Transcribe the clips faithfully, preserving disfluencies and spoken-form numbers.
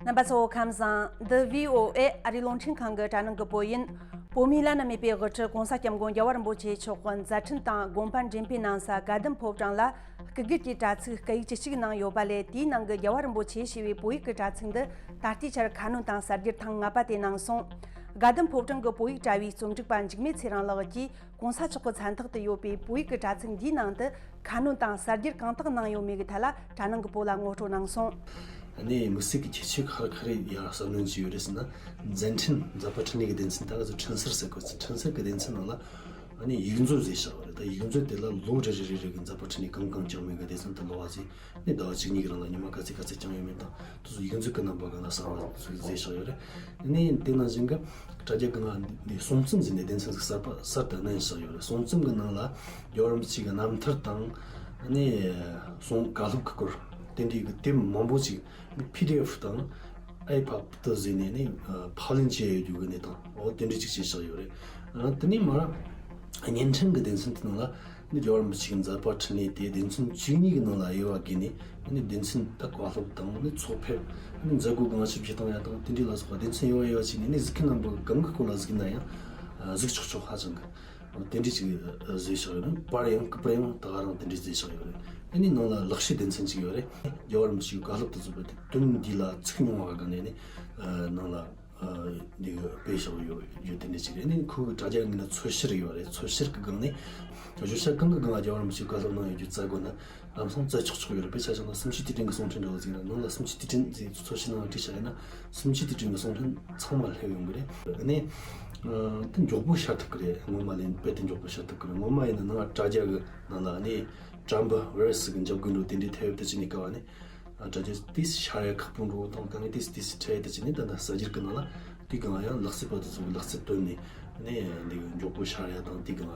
རྣམ་པ་ཚོ་ཁམས་བཟང་། འདི་བྷི་ཨོ་ཨེ་ཨ་རིའི་རླུང་འཕྲིན་ཁང་གི་དྲ་སྣང་གི་བོད་ཡིན། བོད་མིའི་བླ་ན་མེད་པའི་དབུ་ཁྲིད་༸གོང་ས་༸སྐྱབས་མགོན་རྒྱལ་བ་རིན་པོ་ཆེ་མཆོག་གི་མཛད་འཕྲིན་དང་དགོངས་པ་འདྲེན་པའི་ནང་གསལ་དགའ་ལྡན་ཕོ་བྲང་ལ་སྐུ་སྒེར་གྱི་དྲ་ཚིགས་སྐད་ཡིག་བཅུ་གཅིག་ནང་ཡོད་པ་ལས། དེའི་ནང་གི་རྒྱལ་བ་རིན་པོ་ཆེ་ཞེས་པའི་བོད་ཡིག་གི་དྲ་ཚིགས་འདི་ད་ལྟའི་ཆར་ཁ་སྣོན་དང་གསར་བསྒྱུར་ཐེངས་ལྔ་པ་དེ་གནང་སོང་། དགའ་ལྡན་ཕོ་བྲང་གི་བོད་ཡིག་དྲ་བའི་རྩོམ་སྒྲིག་པ་འཇིགས་མེད་ཚེ་རིང་ལགས་ཀྱིས་༸གོང་ས་མཆོག་གི་མཚན་རྟགས་དུ་ཡོད་པའི་བོད་ཡིག་གི་དྲ་ཚིགས་འདིའི་ནང་དུ་ཁ་སྣོན་དང་གསར་བསྒྱུར་གང་དག་གནང་ཡོད་མེད་ཀྱི་ཐད་ལ་དྲ་སྣང་གི་བོད་ལ་ངོ་སྤྲོད་གནང་སོང་། ཨ་ནི་དམིགས་བསལ་གྱི་ཁྱད་ཆོས་ག་རེ་ག་རེ་ཡར་གསར་སྣོན་བྱས་ཡོད་རེད་ཟེར་ན། མཛད་འཕྲིན་མཛད་པ་འཕྲིན་ལས་ཀྱི་སྡེ་ཚན། ད་ག་ཚོད་འཕྲིན་གསར་ཟེར་གོ། འཕྲིན་གསར་གྱི་སྡེ་ཚན་ནང་ལ་ཨ་ནི་ཡིག་མཛོད་བཟོས་བཞག་པ་རེད། ད་ཡིག་མཛོད་དེ་ལ་ལོ་རེ་རེ་རེ་རེ་གི་མཛད་པ་འཕྲིན་ལས་གང་གང་བསྐྱངས་མེད་གི་སྡེ་ཚན་དུ་ལོ་བ་ཚེ་ནས་ཟླ་བ་གཅིག་གཉིས་ཀྱི་རིང་ལ་ཉི་མ་ག་ཚོད་ག་ཚོད་བསྐྱངས་ཡོད་མེད་དང་། དེ་ཚོ་ཡིག་མཛོད་ཀྱི་རྣམ་པ་སྒང་ལ་གསལ་བོ་བཟོས་བཞག་ཡོད་རེད། ཨ་ནི་དེ་ནང་བཞིན་གྱི་དྲ་རྒྱ་སྒང་ལ་འདི་གསུང་རྩོམ་ཟེར་ནས་སྡེ་ཚན་ཟིག་གསར་པ་གསར་དུ་བསྣན་བཞག་ཡོད་རེད། གསུང་རྩོམ་གྱི་ནང་ལ་རྒྱལ་བ་རིན་པོ་ཆེ་གི་རྣམ་ཐར་དང་། ཨ་ནི་གསུང་བཀའ་སློབ་ཀྱི་སྐོར་དེ་འདྲའི་གི་དེབ་མང་པོ་ཅིག་པི་ཌི་ཨེཕ་དང་ཨའི་ཕབ་ཏུ་བཟོས་ནས་ནི་ཕབ་ལེན་བྱས་ཡོད་རྒྱུ་གི་གནས་སྟངས་འོ་དེ་འདྲ་ཅིག་བྱས་བཞག་ཡོད་རེད། ཨ་དེ་ནས་མར་བརྙན་འཕྲིན་གྱི་སྡེ་ཚན་དེ་ནང་ལ་ནི་རྒྱལ་བ་རིན་པོ་ཆེ་གི་མཛད་པ་འཕྲིན་ལས་དེ་སྡེ་ཚན་བཅུ་གཉིས་ཀྱི་ནང་ལ་དབྱེ་བ་བགོས་ནས་ནི་སྡེ་ཚན་ད་བཀའ་སློབ་དང་ནི་ཚོགས་ཕེབས། ནི་མཛད་སྒོ་གང་ཞིག་བྱེད་སྟངས་ཡ་དང་དེ་འདྲའི་ལ་སོགས་པ་སྡེ་ཚན་དབྱེ་བ་དབྱེ་བ་བྱས་ནས་ནི་གཟིགས་མཁན་རྣམ་པ་གང་གི་སྐོར་ལ་གཟིགས་ན་ཡང་གཟིགས་ཆོག་ཆོག་ཧ་ཅང་གི་དེ་འདྲ་ཅིག་བཟོས་བཞག་ཡོད་རེད། པར་ཡང་སྐུ་པར་ཡང་ད་ག་རང་དེ་འདྲ་བཟོས་བཞག་ཡོད་རེད། ཨ་ནི་ནང་ལ་ལེགས་བཤད་སྡེ་ཚན་ཅིག་ཡོད་རེད། རྒྱལ་བ་རིན་པོ་ཆེའི་བཀའ་སློབ་དང་མཚུངས་པའི་དོན་འདི་ལ་ཚིག་ཉུང་བ་སྒང་ནས་ནི་ནང་ལ་འདི་གི་དཔེ་བཞག་ཡོད་རྒྱུ་དེ་འདྲ་ཅིག་རེད། ཨ་ནི་ཁོ་གི་དྲ་རྒྱ་ངོས་ནས་འཚོལ་བཤེར་ཡོད་རེད། འཚོལ་བཤེར་གི་སྒང་ནས་བརྗོད་བྱ་གང་གི་སྒང་ལ་རྒྱལ་བ་རིན་པོ་ཆེའི་བཀའ་སློབ་གནང་ཡོད་རྒྱུ་བཙལ་དགོས་ན། ལམ་སང་བཙལ་ཆོག་ཆོག་ཡོད་རེད། དཔེ་ཆ་བཞག་ན་སུམ་ཅུ་དུས་དྲན་གྱི་གསུང་འཕྲིན་འདྲ་བོ་ཟིག་ཡིན་ན་ནང་ལ་སུམ་ཅུ་དུས་དྲན་ཟིག་འཚོལ་བཤེར་གནང་བ་བྲིས་བཞག་ཡིན་ན་སུམ་ཅུ་དུས་དྲན་གྱི་གསུང་འཕྲིན་ཚང་མ་སླེབས་ཡོང་གི་རེད། ཨ་ནི་ཨ་དེ་མགྱོགས་པོ་ཤར་ཐུབ་ཀྱི་རེད། སྔོན་མ་ལས་དཔེ་དེ་མགྱོགས་པོ་ཤར་ཐུབ་ཀྱི་རེད། སྔོན་མ་ཡིན་ན་ནང་ལ་དྲ་རྒྱ་གི་ནང་ལ་ཨ་ནི་དྲ་འབུ་བི་རུ་སི་གི་འཇབ་རྒོལ་འགྲོ་དེ་འདྲའི་ཐེབས་དུ་ཅི་ནས་ཀ་བ་ནི་དྲ་རྒྱ་དེ་ཤར་ཡ་ཁག་པོ་འགྲོ་དང་དཀའ་ངལ་དེ་དེ་འཕྲད་ཡ་དུ་ཅི་ནས་ད་ལྟ་གསར་འགྱུར་གྱི་ནང་ལ་དེ་གང་ཡང་ལག་རྩལ་པ་དེ་ཚོ་གི་ལག་རྩལ་བཏོན་ནས་ཨ་ནི་འདི་གི་མགྱོགས་པོ་ཤར་ཡ་དང་དེ་གང་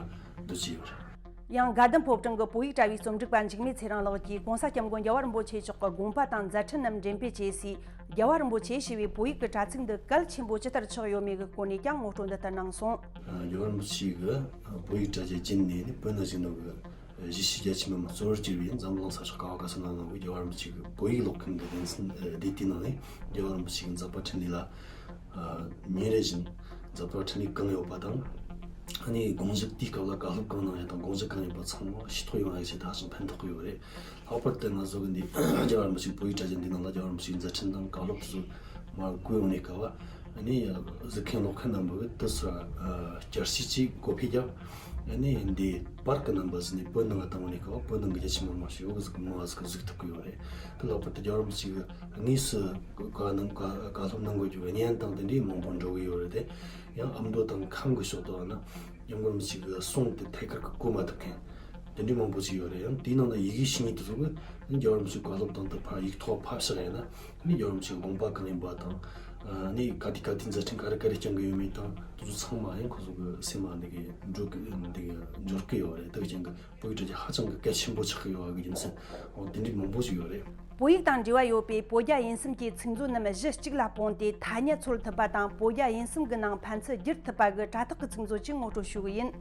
འདུ་བྱས་ཡོད་རེད། ཡང་དགའ་ལྡན་ཕོ་བྲང་གི་བོད་ཡིག་དྲ་བའི་རྩོམ་སྒྲིག་པ་འཇིགས་མེད་ཚེ་རིང་ལགས་ཀྱིས་༸གོང་ས་༸སྐྱབས་མགོན་རྒྱལ་བ་རིན་པོ་ཆེ་མཆོག་གི་དགོངས་པ་དང་མཛད་འཕྲིན་རྣམས་འགྲེམས་སྤེལ་བྱས་སའི་རྒྱལ་བ་རིན་པོ་ཆེ་ཞེས་པའི་བོད་ཡིག་གི་དྲ་ཚིགས་འདི་གལ་ཆེན་པོ་ཇི་ལྟར་ཆགས་ཡོད་མེད་ཀྱི་སྐོར་ནས་ཀྱང་ངོ་སྤྲོད་འདི་ལྟར་གནང་སོང་། རྒྱལ་བ་རིན་པོ་ཆེ་གི་བོད་ཡིག་དྲ་རྒྱ་བརྒྱུད་ནས་ནི་བོད་ནང་བཞིན་ནོ་གི་གཞིས་བྱེས་རྒྱ་ཆེ་མི་མང་གཙོ་བོར་གྱུར་པའི་འཛམ་གླིང་ས་ཕྱོགས་ག་བ་ག་ས་ན་ཡོད་པའི་རྒྱལ་བ་རིན་པོ་ཆེ་གི་བོད་ཡིག་ཀློག་མཁན་གྱི་སྡེ་ཚན་སྡེ་དེའི་ནང་ནས་རྒྱལ་བ་རིན་པོ་ཆེ་གི་མཛད་པ་འཕྲིན་ལས་ལ། ཉིན་རེ་བཞིན་མཛད་པ་འཕྲིན་ལས་གང་ཡོད་པ་དང་། ཨ་ནི་དགོངས་གཞི་དེའི་སྐབས་ལ་བཀའ་སློབ་གང་གནང་ཡ་དང་དགོངས་གཞི་གང་ཡོད་པ་ཚང་མ་ཤེས་རྟོགས་ཡོང་ཡ་ཆེད་དུ་ཧ་ཅང་ཕན་ཐོགས་ཀྱི་ཡོད་རེད། ལྷག་པར་དུ་ང་ཚོ་གི་འདི་རྒྱལ་བ་རིན་པོ་ཆེའི་བོད་ཡིག་དྲ་རྒྱ་འདི་ནང་ལ་རྒྱལ་བ་རིན་པོ་ཆེའི་མཛད་འཕྲིན་དང་བཀའ་སློབ་དེ་ཚོ་མར་བཀོད་ཡོང་ནས་སྐབས་ཨ་ནི་གཟིགས་མཁན་ཀློག་མཁན་རྣམ་པ་གི་དེ་ཚོ་བསྐྱར་ཞིབ་ཅིག་གོ་འཕེལ་རྒྱབ། ཨ་ནི་འདི་པར་གི་རྣམ་པ་ཟིན་ནས་བོད་ནང་ལ་བཏང་བ་ནས་སྐབས་བོད་ནང་གི་རྒྱ་ཆེ་མི་མང་ཞིག་ཡོད་གི་ཟིག་མང་བ་ཟིག་གཟིགས་ཐུབ་ཀྱི་ཡོད་རེད། དེ་ལྷག་པར་དུ་རྒྱལ་བ་རིན་པོ་ཆེ་གི་དངོས་སུ་བཀའ་གནང་བཀའ་བཀའ་སློབ་གནང་དགོས་རྒྱུ་གི་བརྙན་དང་དེ་འདྲའི་མང་པོ་འགྲོ་གི་ཡོད་རེད་དེ། ཡང་ཨ་མདོ་དང་ཁམས་ཀྱི་ཕྱོགས་དུ་ཡང་ན་ཡང་སྒོར་མི་གཅིག་གི་གསུང་དེ་ཐད་ཀར་གྱི་གོ་མ་ཐུབ་མཁན་དེ་འདྲའི་མང་པོ་ཞིག་ཡོད་རེད། ཡང་དེའི་ནང་ན་ཡི་གེ་ཤེས་མཁན་དེ་ཚོ་གི་རྒྱལ་བ་རིན་པོ་ཆེའི་བཀའ་སློབ་དང་དུ་ཕར་ཡིག་ཐོག་ཕབ་བཞག་ཡིན་ན་ནི་རྒྱལ་བ་རིན་པོ་ཆེའི་དགོངས་པ་གང་ཡིན་པ་དང་། ནི་ག་དུས་ག་དུས་མཛད་འཕྲིན་ག་རེ་ག་རེ་བསྐྱངས་གི་ཡོད་མེད་དང་དེ་ཚོ་ཚང་མ་ཡང་ཁོ་ཚོ་གི་སེམས་ལ་འདི་གི་འགྲོ་གི་འདི་གི་འབྱོར་གི་ཡོད་རེད། དེ་གི་རྐྱེན་གི་བོད་ཀྱི་དྲ་རྒྱ་ཧ་ཅང་གི་གལ་ཆེན་པོ་ཆགས་ཀྱི་ཡོད་པ་གི་རྒྱུ་མཚན་འོ་དེ་འདྲའི་མང་པོ་ཞིག་ཡོད་རེད། བོད་ཡིག་དང་འབྲེལ་བ་ཡོད་པའི་བོད་རྒྱ་དབྱིན་གསུམ་གྱི་ཚིག་མཛོད་རྣམས་གཞི་གཅིག་ལ་སྤུངས་ཏེ་ཐ་སྙད་འཚོལ་ཐུབ་པ་དང་བོད་རྒྱ་དབྱིན་གསུམ་གྱི་ནང་ཕན་ཚུན་བསྒྱུར་ཐུབ་པ་གི་དྲ་ཐག་གི་ཚིག་མཛོད་ཅིག་ངོ་སྤྲོད་ཞུ་གི་ཡིན།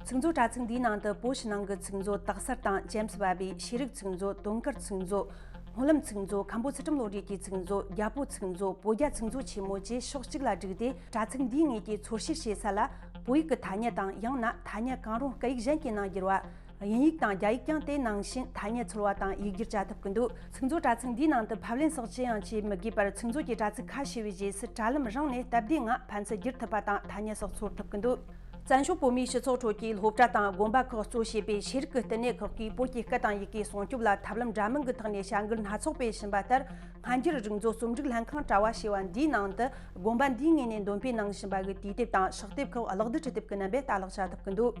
ཚིག་མཛོད་དྲ་ཚིགས་འདིའི་ནང་དུ་བོད་ཕྱི་ནང་གི་ཚིག་མཛོད་དག་གསར་དང་ཇེམ་སི་བྷ་བྷི། ཤེས་རིག་ཚིག་མཛོད། དོན་དཀར་ཚིག་མཛོད། སྨོན་ལམ་ཚིག་མཛོད། མཁན་པོ་ཚུལ་ཁྲིམས་བློ་གྲོས་ཀྱི་ཚིག་མཛོད། རྒྱ་པོ་ཚིག་མཛོད། བོད་རྒྱ་ཚིག་མཛོད་ཆེན་མོ་བཅས་ཕྱོགས་གཅིག་ལ་བསྒྲིགས་ཏེ་དྲ་ཚིགས་འདིའི་ངོས་ཀྱི་འཚོལ་བཤེར་བྱེད་ས་ལ་བོད་ཡིག་གི་ཐ་སྙད་དང་ཡང་ན་ཐ་སྙད་གང་རུང་སྐད་ཡིག་གཞན་གྱི་ནང་བསྒྱུར་བ། དབྱིན་ཡིག་དང་རྒྱ་ཡིག་ཀྱང་དེ་ནང་བཞིན་ཐ་སྙད་འཚོལ་བ་དང་ཡིག་སྒྱུར་བྱ་ཐུབ་ཀྱི་འདུག་ཚིག་མཛོད་དྲ་ཚིགས་འདིའི་ནང་དུ་ཕབ་ལེན་སོགས་ཅི་ཡང་བྱེད་མི་དགོས་པར་ཚིག་མཛོད་ཀྱི་དྲ་ཚིགས་ཁ་ཕྱེ་བའི་རྗེས་སུ་དྲ་ལམ་རང་ནས་སྟབས་བདེའི་ངང་ཕན་ཚུན་བསྒྱུར་ཐུབ་པ་དང་ཐ་སྙད་སོགས་འཚོལ་ཐུབ་ཀྱི་འདུག་བཙན་བྱོལ་བོད་མིའི་སྤྱི་ཚོགས་ཁྲོད་ཀྱི་སློབ་གྲྭ་དང་དགོན་པ་ཁག་གཙོ་བྱས་པའི་ཤེས་རིག་གི་བསྟི་གནས་ཁག་གིས་བོད་ཀྱི་སྐད་དང་ཡི་གེ་སྲུང་སྐྱོབ་ལ་ཐབས་ལམ་འདྲ་མིན་གྱི་ཐོག་ནས་བྱ་འགུལ་སྣ་ཚོགས་སྤེལ་བཞིན་པ་ལྟར། སྔ་འགྱུར་རིག་མཛོད་རྩོམ་སྒྲིག་ལྷན་ཁང་དྲ་བ་ཞེས་པ་འདིའི་ནང་དུ་དགོན་པ་འདིའི་ངོས་ནས་འདོན་སྤེལ་གནང་བཞིན་པ་གི་དུས་དེབ་དང་ཕྱག་དེབ་ཁག་གློག་རྡུལ་འཕྲིན་དེབ་ཀྱི་རྣམ་པས་ལྟ་ལག་བྱ་ཐུབ་ཀྱི་འདུག་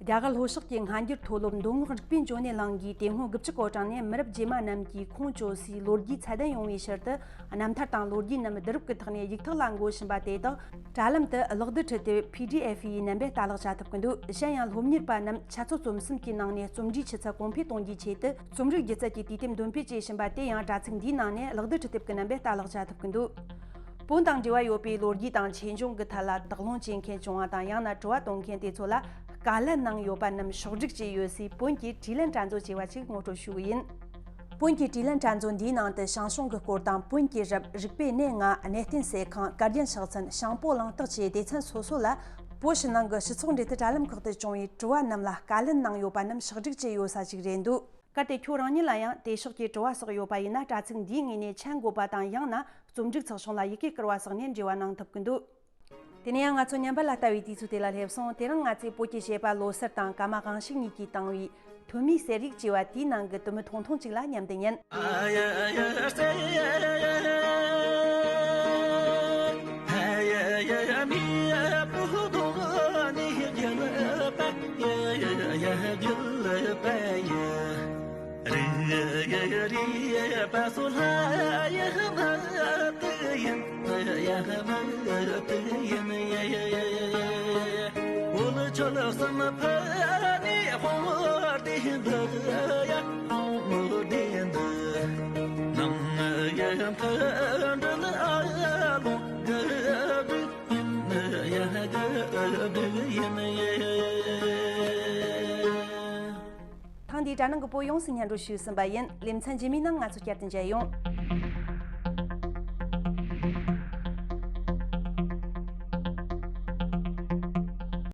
རྒྱ་གར་ལྷོ་ཕྱོགས་ཀྱི་སྔ་འགྱུར་མཐོ་སློབ་མདོ་སྔགས་རིག་པའི་འབྱུང་གནས་གླིང་གིས་དེ་སྔོན་དགུ་བཅུ་གོ་གྲངས་ནས་མི་རབས་རྗེས་མ་རྣམས་ཀྱིས་ཁོང་བཅོལ་སའི་ལོ་རྒྱུས་ཚད་ལྡན་ཡོང་བའི་ཕྱིར་དུ། རྣམ་ཐར་དང་ལོ་རྒྱུས་རྣམས་བསྡུ་རུབ་ཀྱི་ཐོག་ནས་ཡིག་ཐོག་ལ་འགོད་བཞིན་པ་དེ་དག་དྲ་ལམ་དུ་གློག་རྡུལ་འཕྲུལ་དེབ་P D F ཡི་རྣམ་པས་ལྟ་ལག་བྱ་ཐུབ་ཀྱི་འདུག་གཞན་ཡང་སློབ་གཉེར་པ་རྣམས་ཆུ་ཚོད་རྩོམ་གསུམ་གྱི་ནང་ནས་རྩོམ་སྒྲིག་ཆུ་ཚད་གོང་འཕེལ་གཏོང་རྒྱུའི་ཆེད་དུ་རྩོམ་རིག་སྒྱུ་རྩལ་གྱི་དུས་དེབ་འདོན་སྤེལ་བྱེད་བཞིན་པ་དེ་ཡང་དྲ་ཚིགས་འདིའི་ནང་ནས་གློག་རྡུལ་འཕྲུལ་དེབ་ཀྱི་རྣམ་པས་ལྟ་ལག་བྱ་ཐུབ་ཀྱི་འདུག་བོན་དང་འབྲེལ་བ་ཡོད་པའི་ལོ་རྒྱུས་དང་ཆོས་འབྱུང་གི་ཐད་ལ་དོགས་སློང་བྱེད་མཁན་བྱུང་བ་དང་ཡང་ན་དྲི་བ་གཏོང་མཁན་དེ་ཚོ་ལ་དཀའ་ལས་གནང་ཡོད་པ་རྣམས་ཕྱོགས་བསྒྲིགས་བྱས་ཡོད་སའི་བོན་གྱི་དྲིས་ལན་དྲ་མཛོད་ཅེས་པ་ཞིག་ངོ་སྤྲོད་ཞུ་གི་ཡིན། བོད་ཀྱི་དྲིས་ལན་དྲ་མཛོད་འདིའི་ནང་དུ་ཞང་ཞུང་གི་སྐོར་དང་། བོད་ཀྱི་རབས། རིག་པའི་གནས་ལྔ། གནས་བརྟན་ཟས་ཁང་། བཀའ་བརྒྱུད་ཕྱག་མཚན། ཞང་པོ་གླེང་སྟེགས་བཅས་སྡེ་ཚན་སོ་སོ་ལ་བོད་ཕྱི་ནང་གི་སྤྱི་ཚོགས་འབྲེལ་མཐུད་དྲ་ལམ་ཁག་ཏུ་བྱུང་བའི་དྲི་བ་རྣམས་ལ་བཀའ་ལན་གནང་ཡོད་པ་རྣམས་ཕྱག་བསྒྲིགས་བྱས་ཡོད་ས་ཞིག་རེད་འདུག་གལ་ཏེ་ཁྱོད་རང་ཉིད་ལ་ཡང་དེ་ཕྱོགས་ཀྱི་དྲི་བ་སོགས་ཡོད་པ་ཡིན་ན། དྲ་ཚིགས་འདིའི་ངོས་ནས་མཆན་འགོད་པ་དང་། ཡང་ན་རྩོམ་སྒྲིག་ཚགས་ཆུང་ལ་ཡི་གེ་བསྐུར་བ་སོགས་ནས་འབྲེལ་བ་གནང་ཐུབ་ཀྱི་འདུག་དེ་ནས་ཡང་ང་ཚོ་ཉམས་པ་ལ་ལྟ་བའི་དུས་ཚོད་དེ་ལ་སླེབས་སོང་། དེ་རིང་ང་ཚོས་བོད་ཀྱི་གཞས་པ་བློ་གསལ་དང་ཀརྨ་དབང་ཕྱུག་གཉིས་ཀྱིས་བཏང་བའི་ཐོན་མིའི་གསེར་ཡིག་ཅེས་པ་དེའི་ནང་གི་དུམ་བུ་ཐུང་ཐུང་ཅིག་ལ་མཉམ་དུ་ཉན། ཐེངས་འདིའི་དྲ་ནང་གི་བོད་ཡོངས་སུ་སྙན་སྒྲོན་ཞུས་ཟིན་པ་ཡིན། ལེ་ཚན་རྗེས་མའི་ནང་ང་ཚོ་བསྐྱར་དུ་མཇལ་ཡོང་།